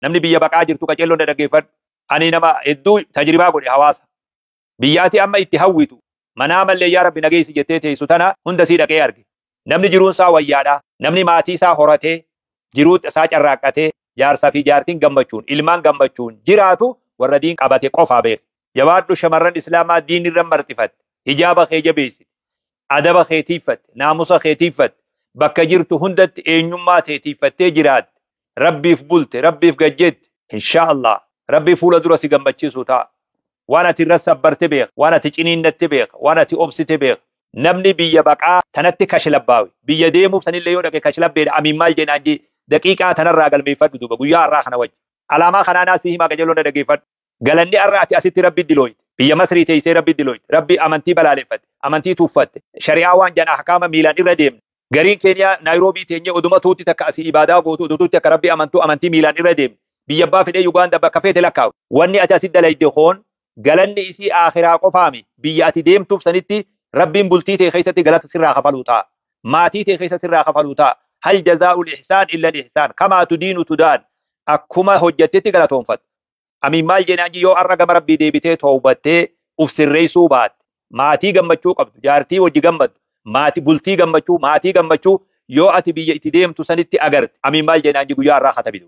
Namni biyya baqaa jirtu qaceelloon dhaggeeffadhu. Ani nama hedduu tajribaa godhe hawaasa. Biyyaati amma itti hawwitu. Manaa mallee yaa Rabbi nageessi jettee teessu tana hunda sii dhaqee arge. Namni jiruun isaa wayyaadha. Namni maatii isaa horatee, jiruu isaa carraaqqatee, jaarsaa fi jaartiin gammachuun, ilmaan gammachuun jiraatu warra diin qabate qofaa beeka. Jabaadhu shamarran Islaamaa diin irra marxifatte, hijaaba kee jabeessite, adaba kee tiiffatte, naamusa kee tiiffatte, bakka jirtu hundatti eenyummaa tee tiiffattee jiraatte, Rabbiif bulte, Rabbiif gajjette, insha Allah Rabbi fuula dura si gammachiisu ta'a. Waan ati irra sabbarte beeka, waan ati ciniinnatte beeka, waan ati obsite beeka. Namni biyya baqaa tanatti kashlabbaawe, biyya deemuuf sanillee yoo dhaqe kashlabbeedha. Amiin maal jennaan jee daqiiqaa tanarraa galmeeffadhu duuba guyyaa har'aa kana wajji. Alaamaa kanaa naas himaa qajeeloo na dhaggeeffadhu. Galanni har'a ati asitti Rabbi dilooyte. Biyya Masrii teessee Rabbi dilooyte. Rabbi amantii balaaleffatte, amantii tuffatte, shari'aa waan jedhan ahkaama miilaan irra deemne. Gariin Keeniyaa Naayiroobii teenyee oduma tuutti takka asii ibaadaa gootu odutuutti akka Rabbi amantuu amantii miilaan irra deemne. Biyya abbaa fedhee Yugaanda bakka feete lakkaa'u. Wanni ati asitti dalayde koon galanni isii akhiraa qofaami. Biyya ati deemtuuf sanitti Rabbiin bultii tee keessatti galata sirraa kafaluu ta'a. Maatii tee keessatti sirraa kafaluu ta'a. Hal jazaa'ul ihsaan illa ihsaan. Kamaa tudiinu tudaan. Akkuma hojjettetti galatoonfatu. Amiin maal jennaan yoo har'a gama Rabbii deebitee toobattee uf sirreessuu baatte. Maatii gammachuu qabdu, jaartii wajji gammaddu, maatii bultii gammachuu, maatii gammachuu yoo ati biyya itti deemtu sanitti agarte. Amiin maal jennaan guyyaa har'aa katabidu.